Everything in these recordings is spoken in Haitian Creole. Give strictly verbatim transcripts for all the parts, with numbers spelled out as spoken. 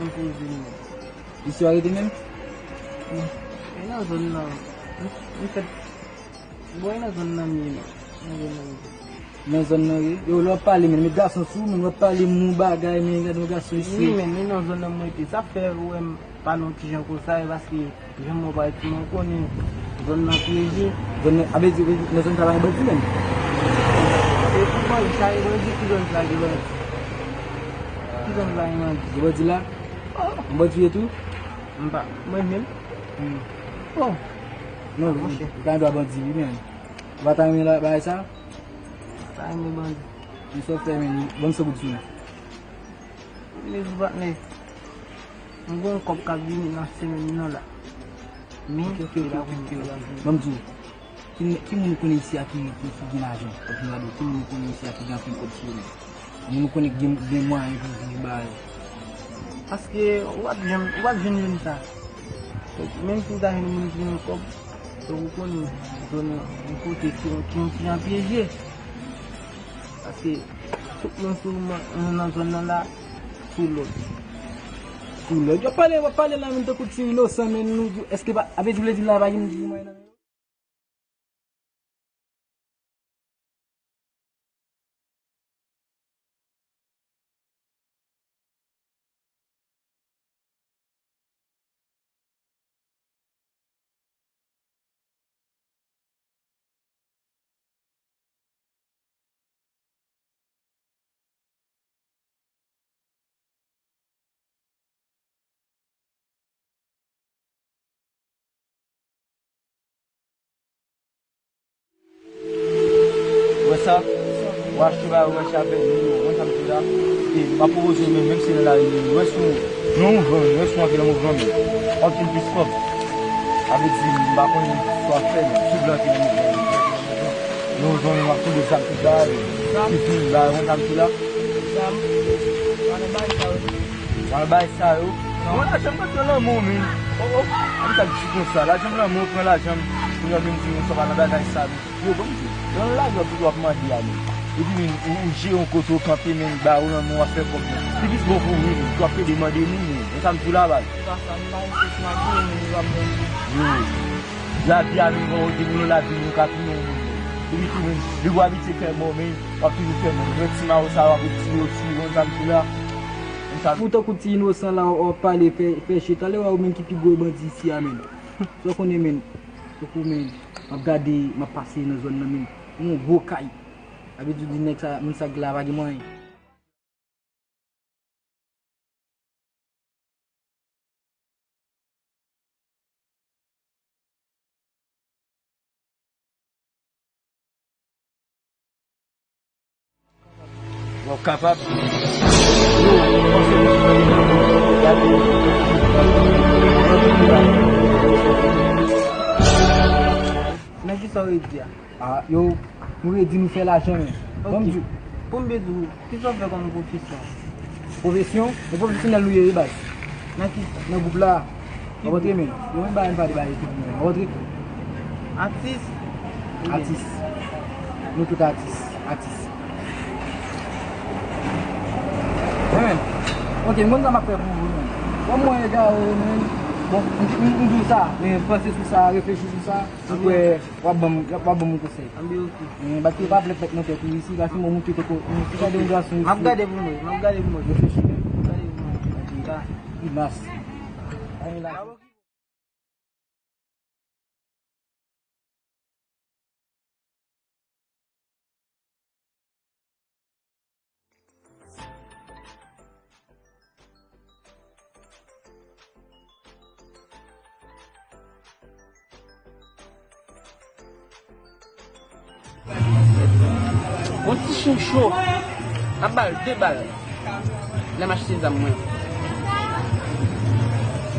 Mwen poze m. Isi w arete menm? Wi. E nan zòn nan. M, m fèt. Bon, e nan zòn nan m ye menm. Nan zòn nan m ye. Nan zòn nan, wi. Yo, lè w ap pale, men, men gason sou, men w ap pale mou bagay, men gade yon gason isi. Wi, men, men nan zòn nan mwen te. Sa fè ou wè m pa nan ti jan konsa, e paske jan mwen parèt, mwen konnen zòn nan pyeje. Zòn nan, a vle di, nan zòn sa pa gen bandi menm? E pou bandi, sa gen bandi, ki zòn sa gen bandi? Ki zòn sa gen bandi? Gen bandi la? Oh. Yon bandi ye tou? M pa, mwen menm? Hmm. Oh. Non, ou pa gen dwa bandi, wi, men. Ou pa ta renmen la, bagay sa? Pa renmen bandi. Men sa w fè, men, ban m san goud sou mwen. Mezou patnè, m gen yon kòb k ap vini nan semèn nan la. Men, ok, ok, ok, ok, ok. Ban m di w, ki, ki moun ou konnen isi a ki, ki, ki gen lajan? Fòk nou gade, ki moun ou konnen isi a ki gen anpil kòb sou yo menm? Moun ou konnen ki gen, gen mwayen pou viv bagay. Paske ou p ap janm, ou p ap janm jwenn sa. Menm si w ta jwenn moun ki gen kòb, fòk ou konnen zòn nan, yon kote ki, ki yon ti jan pyeje. Paske tout moun sou, nan zòn nan la, sou lòd. Sou lòd. Yo pale, yo pale la, menm tankou ti inosan, men nou, èske pa, a vle di, vle di la, pa gen moun ki gen mwayen nan men yo? Ou wè sa? Ou achte bagay, ou achte avèk nou, ou konn sa m di la. E m ap pwopoze w menm, menm si nan lari, ou wè si w, nan mouvman, ou wè si w antre nan mouvman, men w ap jwenn plis kòb. Sa vle di, m pa konnen sa w ap fè, men sou blan ki nan mouvman, men w jwenn, w ap tonbe zam tout bagay, ki pil bagay, ou konn sa m di la. Zam. Pa nan bagay sa yo. Pa nan bagay sa yo. Non. Mwen, lajan m pa nan lanmou, men. Oh, oh. An sa di konsa, lajan m lanmou, pran lajan m. Pou yo vin di, nou sa pa nan bagay sa, men. Yo, ban m di w, nan lari w ap, w ap mande a, men. Epi, men, ou, ou jere yon kote, ou kanpe, men, ba ou lanmou, w ap fè kòb, men. Li plis bon pou ou, men. Ou ap pede mande moun, men. Men sa m di w la, baz. Se pa sa, m pa resous mande, men, li p ap bon. Yo. Lavi a, men, bon, ou te gen lavi, nou ka tounen yon moun, men. Epi tou, men, li pou abitye fè mò, men, w ap toujou fè mò. Yon ti mawo sa, w ap retire, retire, konn sa m di w la. Konn sa. Ou tankou ti inosan la, w ap pale, fè, fè chita, lè w a ou menm ki pi gwo bandi isi a, men. Sa w konnen, men. Tankou, men, m ap gade, m ap pase nan zòn nan, men, yon gwo kay. Sa vle di, di nèg sa, moun sa ki la pa gen mwayen. W ap kapab. Men kisa w vle di a? Ah, yo, nou redi, nou fè lajan, men. Ok. Ban m di w. Pou m byen di w, kisa w fè kòm pwofesyon? Pwofesyon? Yon pwofesyonèl nou ye, wi, baz. Nan ki? Nan gwoup la. Ki gwoup? W ap antre, men. Yo, mwen ba, mwen ba de bagay, tout moun. W ap antre? Atis? Atis. Nou tout atis. Atis. Wi, men. Ok, m konn sa m ap fè pou ou, men. Bon, mwen egare, men. Bon, m, m, m di w sa, men panse sou sa, reflechi sou sa. Ou kwè w ap ban m, w ap ban m yon konsèy. Anben, ok. Men, bat yo pa vle fèt nan tèt ou isi, paske mwen montre poko, si gade yon gason isi. M ap gade pou mwen, m ap gade pou mwen. Reflechi byen. M ap gade pou mwen. Ok. Grimas. Anben la. Yon ti chen cho. Ap ba l de bal. Lè m achte zam mwen.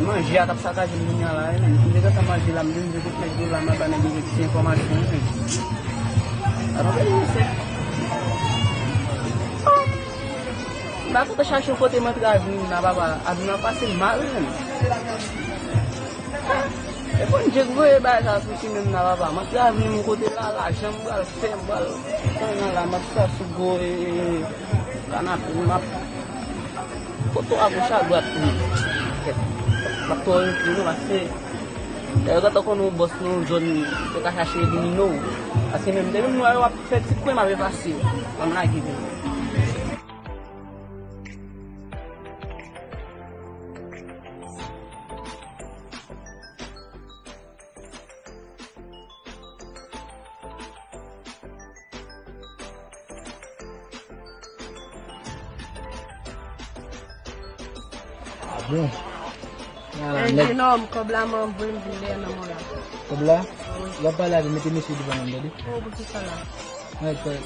Manje a t ap sakaje m kounye a la, wi, men. M te gentan manje la, m vin di kout nèg yo la, m ap ba nèg yo ti enfòmasyon, wi, men. Atann, mesye. M pa kontan chache yon kote m antre avni m nan, papa. Avni m ap pase mal, wi, men. E bon, Dye k voye bagay sa sou chemen m nan, papa. M antre avni m yon kote la, lajan m pral fè, m pral pran nan la, m ap chita sou gwo, e, e, e, kanape, m ap Foto agoch adwat tou. Kèt. M ap twò rete non, paske lè yo gentan konnen w bòs nan yon zòn, yo ka chache elimine w. Paske menm depi m wè w ap fè ti kwen, m ap efase w. Ann lage vin. Ah bon? Ala, nèg. Jenòm, kòb la m anvoye m vin dèyè nan mwen la. Kòb la? Wi. W ap pale avè m, mete mesye devan mwen, tande? Oh, poukisa la? Rèt, rèt.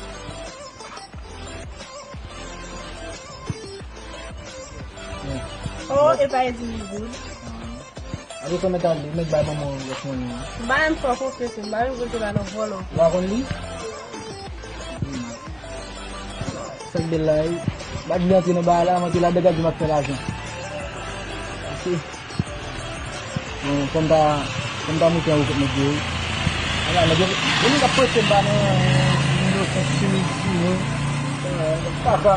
Oh, e pa Eddy Wood. Apre sa, mèt ale, mèt bay manman w rès mwen an. M pa menm fè w konfyans, m pa menm kote la nan vòlò. Ou pa konn li? Sa k bèl la, wi. M pa t vle antre nan bagay la, m antre ladan, gad jan m ap fè lajan. Ok. Bon, fò m ta, fò m ta moute anwo kot nèg yo, wi. Ala, nèg yo, gen moun k ap prese m pa nan, nan inosan, timid, timid. Kaka.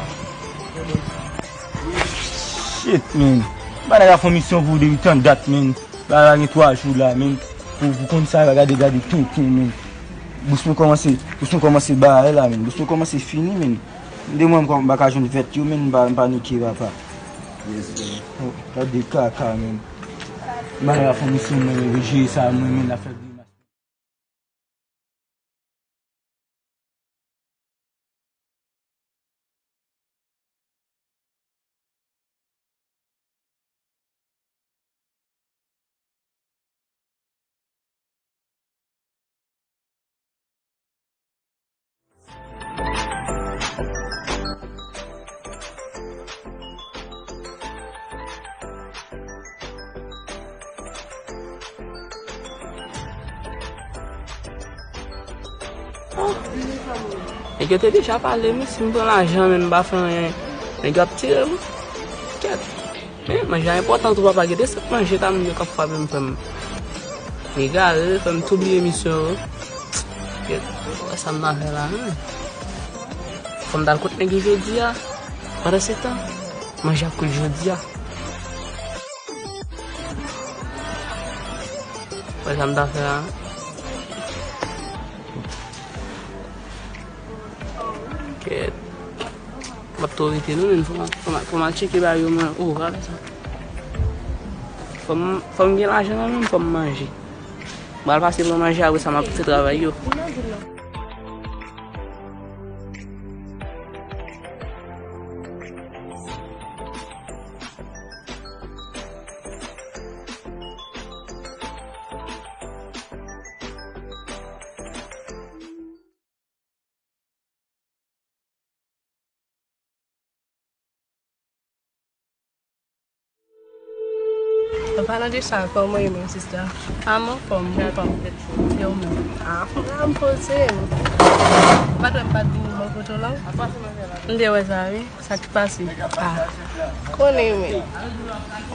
Shit, man. Ba nèg la fè yon misyon pou ou depi tan dat, man. Ba la gen twa jou la, man. Pou, pou konn sa, gade, gade tenten, man. Bous mwen kòmanse, bous mwen kòmanse bagay la, man. Bous mwen kòmanse fini, man. De mwen, m pa ka jwenn vèt yo, man, m pa, m panike, papa. Oh, gade kaka, man. Ba nèg la fè yon misyon, man, yo jere sa, mwen, man, la fè grimas. Nèg yo te deja pale, men si m pran lajan, men m pa fè anyen, nèg yo ap tire m. Kèt. Men manje a enpòtan tou, papa, gen de sèt manje ta moun yo k ap frape m, frè m. M egare, frè m, tou bliye misyon yo. Kèt. Wè sa m ta fè la, men. Fò m t al kot nèg yo jodi a. Pandan se tan, manje ap kout jodi a. Wè sa m ta fè a. Kèt. M ap twò rete non, men fò m, fò m, fò m al tcheke bagay yo, mwen. Oh, gade sa. Fò m, fò m gen lajan nan men m, fò m manje. M pral pase pran manje, apre sa m ap fè travay yo. An palan de sa, kòman w ye menm, sista? A, m anfòm, m anfòm. E ou menm? A, m la, m poze m. Ou pa t wè m pa t vin bò kote w la? M te wè sa, wi. Sa k pase? A, konnen men.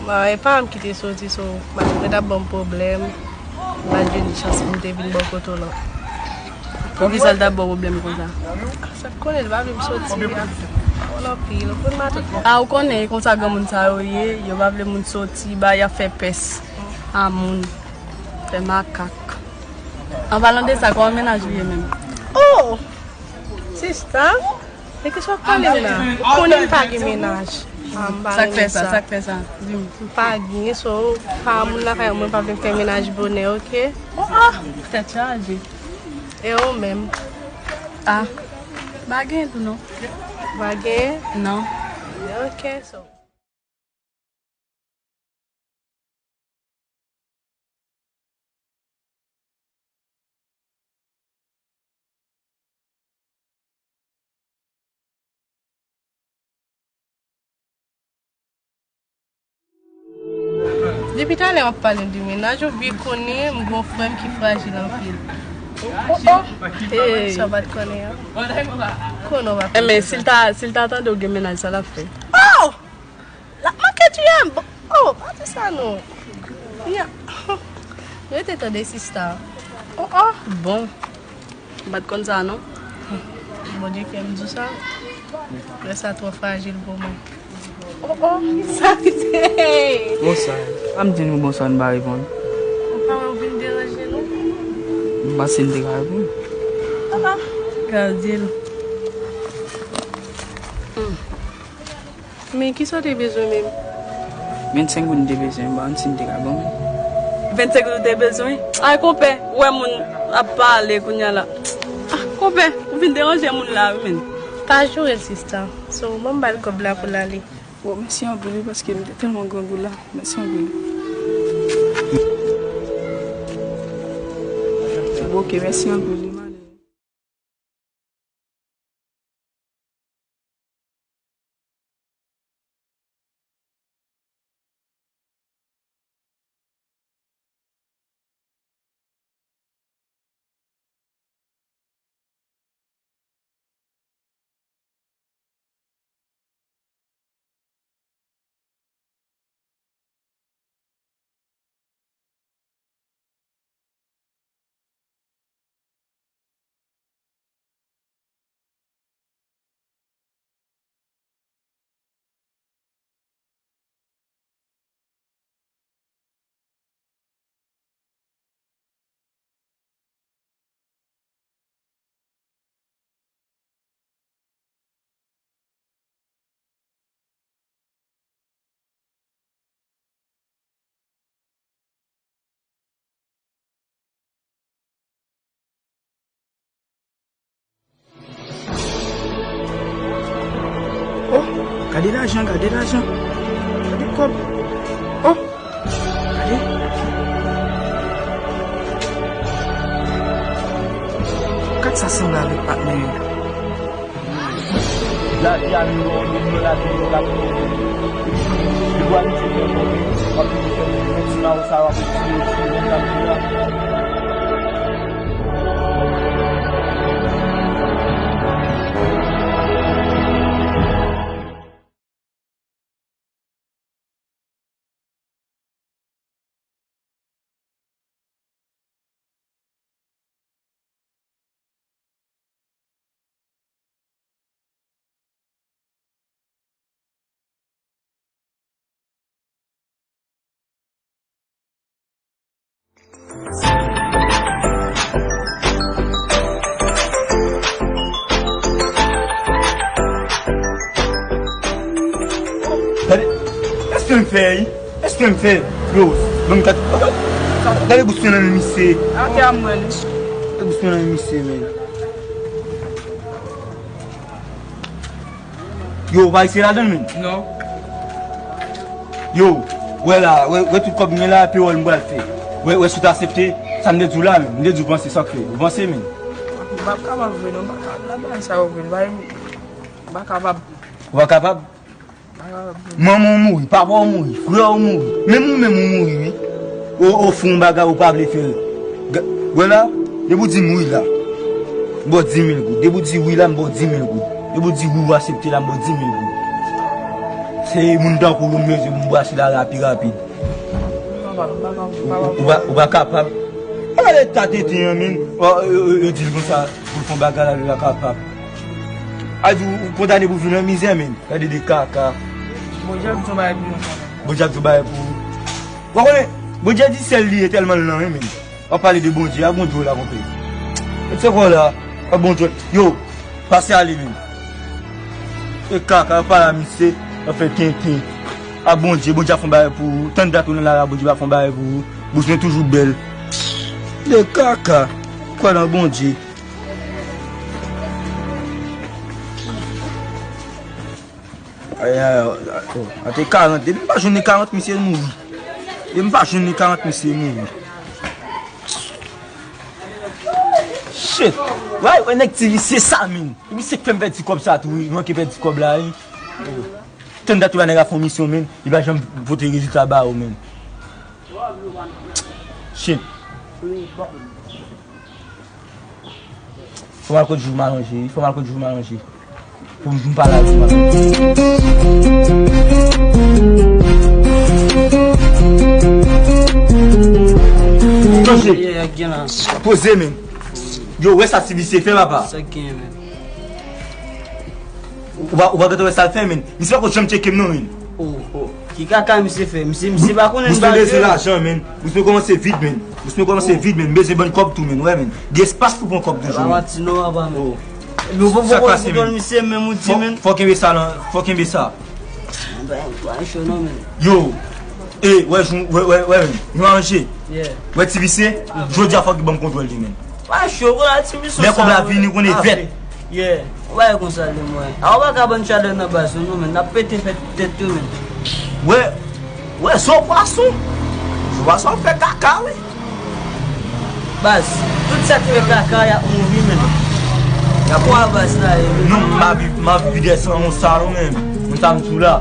Bon, e pa m ki te soti, so, malgre t ap ban m pwoblèm, m pa t jwenn chans pou m te vin bò kote w lan. Poukisa l t ap ba w pwoblèm konsa? A, sa k konnen, li pa vle m soti a. Pawòl anpil, ou konn matant mwen. A, ou konnen, e konsa granmoun sa yo ye, yo pa vle moun soti, ba y ap fè pès a moun, fè makak. An palan de sa, kòman mennaj ou ye menm? Oh! Sista, e kisa w ap pale m la? Ou konnen m pa gen mennaj. A, m pa renmen sa. Sa k fè sa? Sa k fè sa? Di m. M pa gen, so, pa moun lakay mwen pa vle m fè mennaj bonè, oke? Oh, oh! Tèt chaje. E ou menm? A, pa gen tou non. Pa gen? Non. Oke, so. Depi talè w ap pale m de mennaj ou, byen konnen m gon frè m ki frajil anpil. Oh, oh, oh. Hey. Sa w pa t konnen an? Konnen w pa t konnen. Enben, si l ta, si l ta tande w gen mennaj, sa l ap fè? Oh! L ap manke tiye m. Oh, pa di sa non. Ya. Rete tande sista. Oh, oh. Bon. M pa t konn sa non. Bondye fè m di w sa. Frè sa twò frajil pou mwen. Oh, oh, sa rive. Bonswa. Pa m di nou bonswa, nou pa reponn. Ou pa wè ou vin deranje nou? M panse n te ka reponn. Ah, ah. Gade l. Hmm. Men kisa w te bezwen menm? Vennsenk goud m te bezwen, m pa konn si n te ka ban m. Vennsenk goud ou te bezwen? Ay, konpè, ou wè moun ap pale kounye a la. Ah, konpè, ou vin deranje moun la, wi, men. Pa joure l, sista. So, ban m ba l kòb la pou l ale. Bon, mèsi anpil, wi, paske m te tèlman grangou la. Mèsi anpil. Bon, ok, mèsi anpil, wi, m ale. Oh, gade lajan, gade lajan. Gade kòb. Oh, gade. Gad sa sanble avèk patnè yo. Lavi a nou, nou, nou, lavi nou, lavi nou. Yo wè misye fè fò, w ap vin fè yon ti mawo sa, w ap retire, retire, retire, retire. Gade, èske m fè, èske m fè, yo, ban m gade, gade bous mwen nan men misye. Atè a mwen. Gade bous mwen nan men misye, men. Yo, ou pa riske ladan l, men? Non. Yo, wè la, wè, wè tout kòb mwen la, pewòl m pral fè. Wè, wè si w ta aksepte, sa m te di w la, men. M te di w panse sa k fè. Ou panse, men? M p ap kapab vre, non, m pa kapab nan bagay sa yo vre, m pa, m pa kapab. Ou pa kapab? M pa kapab vre. Manman w mouri, papa w mouri, frè w mouri, menm ou menm ou mouri, wi. Ou, ou fè yon bagay ou pa vle fè l. Ga-, wè la, depi w di m wi la, m ba w di mil goud. Depi w di wi la, m ba w di mil goud. Depi w di wi, w aksepte la, m ba w di mil goud. Se moun tankou w m bezwen pou m brase la rapi, rapid. Ou, ou, ou pa, ou pa kapab. Gade eta tenten an, men. Yo, yo, yo di l konsa, pou l fè yon bagay la, li pa kapab. A di w, ou kondane pou viv nan mizè, men. Gade de kaka. Bondye ap di yon bagay pou nou kanmenm. Bondye ap di yon bagay pou ou. Ou konnen, Bondye di sèl li ye tèlman l nan renmen. W ap pale de Bondye, a Bondye w la konpè. E se kwa la, a Bondye. Yo, pase ale menm. E kaka, yo pale a misye, yo fè tenten. A Bondye, Bondye ap fè yon bagay pou ou. Tann dat ou nan lari a, Bondye pa fè yon bagay pou ou. Bouch mwen toujou bèl. De kaka, kwè nan Bondye. Ay, ay, ay, oh, ante karant. Depi m pa jwenn ni karant, misye mouri. Depi m pa jwenn ni karant, misye mouri. Shit. Wè, wè nèg ti visye sa, men. Misye k fè m pèdi kòb sa tou, wi. Manke pèdi kòb la, wi. Tann dat ou la nèg la fè yon misyon, men. Li pa janm pote rezilta ba ou, men. Shit. Fò m al kot Jou Malanje, wi. Fò m al kot Jou Malanje. Pou m, pou m pale avè l. Chanje. Poze, men. Yo, wè sa ti visye fè, papa. Sa k genyen, men. Ou pa, ou pa gentan wè sa l fè, men. Misye pa konn janm tcheke m, non, men. Oh, oh. Ki kaka misye fè? Misye, misye pa konnen. Misye bezwen lajan, men. Misye kòmanse vit, men. Misye kòmanse vit, men. Bezwen bann kòb tou, men. Wè, men. Gen espas pou pran kòb toujou, men. Manti non, apa, men. Epi ou poko kontwòl misye menm, ou di, men. Fò kenbe sa, lan. Fò kenbe sa. Mwen pa cho non, men. Yo. E, wè, wè, wè, wè, men. Nou aranje. Wè, ti visye. Jodi a fòk li ban m kontwòl li, men. Pa cho, konn a ti misyon sa. Lè kòb la vini, konnen vèt. Yeah. Ou pa wè konsa li mwen. A ou pa ka ban n chalè nan baz nou non, men n ap pete fè tèt yo, men. Wè, wè, zo pwason. Zo pwason ap fè kaka, wi. Baz, tout sa k fè kaka, y ap mouri, men. Y ap kwa baz la ye, men. Non, m pa viv, m ap vide san yon salon, men. Moun sa m sou la.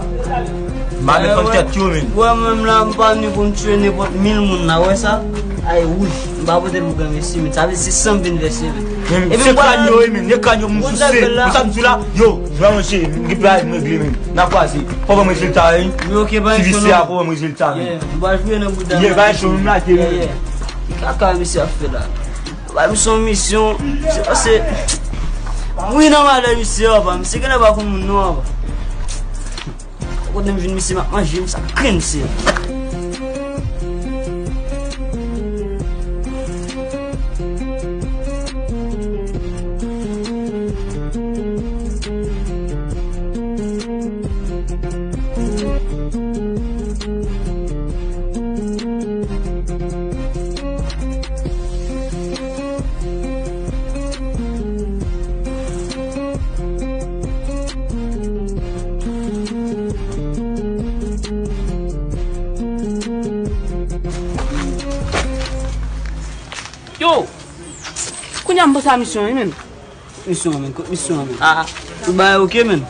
M pa met konn tèt yo, men. Wè, mwen menm la, m pa vini pou m tiye nenpòt mil moun la, wè sa? Ay, wouj. M pa pote l pou granmesi, men. Sa vle di se san m vin vèse, men. Epi se kran yo, men. Se kran yo, moun souse. Moun sa m sou la. Yo, jwa manje, m gen bagay m regle, men. N a kwaze. Fò ban m rezilta, wi. Ti visye a, fò ban m rezilta, men. M pa jwe nan bouda. Ye, bay cho, m lage, men. Ki kaka misye ap fè la? Bay misye yon misyon. Se paske mouri nan malè misye, apa. Misye genlè pa konn moun non, apa. Kote m jwenn misye, m ap manje, m sa grenn misye. Yo! Kounye a m panse a misyon wi, men. Misyon an, men. Kot misyon an, men? Ah, tout bagay oke, men.